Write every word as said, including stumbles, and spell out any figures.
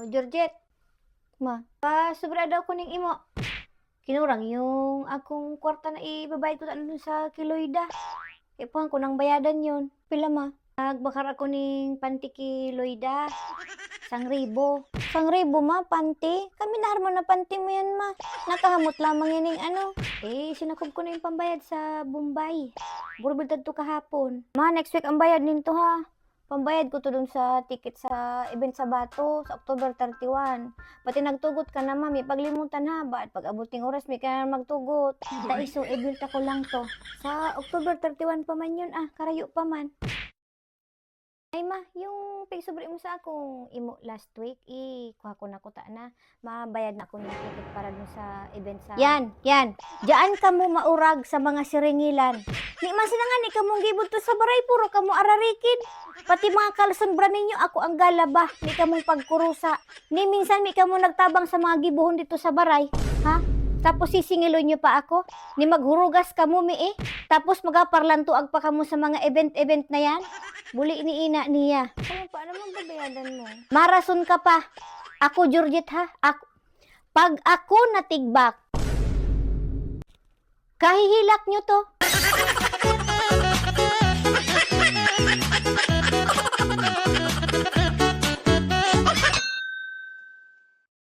Georgette, ma, pasobra daw ko ning imo. Kinurang yung akong kwarta na ibabayad ko dun sa kay Loida. Kaipuhan ko nang bayadan yun. Pila, ma? Nagbakar ako ning panty ki Loida. Sangribo. Sangribo, ma? Panty? Kami na harmon na panty mo yan, ma. Nakahamot lamang yan ning ano. Eh, sinakob ko na yung pambayad sa Bombay. Burbil tadto kahapon. Ma, next week ang bayad ninto, ha? Pambayad ko to dun sa ticket sa event sa Bato, sa October thirty-one. Pati nagtugot ka na, ma'am, ipaglimutan ha, baad pag-abot ning oras, may ka na magtugot. Taiso, i-build ako lang to. Sa October thirty-one pa man yun, ah, karayo pa man. Ay, ma, yung pigsubre mo sa akong imo last week, ikuha ko na kuta na. Mabayad na ako ng ticket para dun sa event sa Yan, yan. Diyan kamo maurag sa mga siringilan. Ni man sila nga, ni kamong gibod to sa baray, puro kamo ararikid. Pati mga kalson bra ninyo, ako ang galaba. Ni kamong pagkurusa. Ni minsan, mi kamo nagtabang sa mga gibohon dito sa baray. Ha? Tapos sisingilon nyo pa ako? Ni maghurugas kamo, mi eh. Tapos magaparlantuag pa kamo sa mga event-event na yan? Buli ni ina niya. Kaya paano magbabayadan mo? Marason ka pa. Ako, Georgette, ha? Ako, pag ako natigbak, kahihilak nyo to.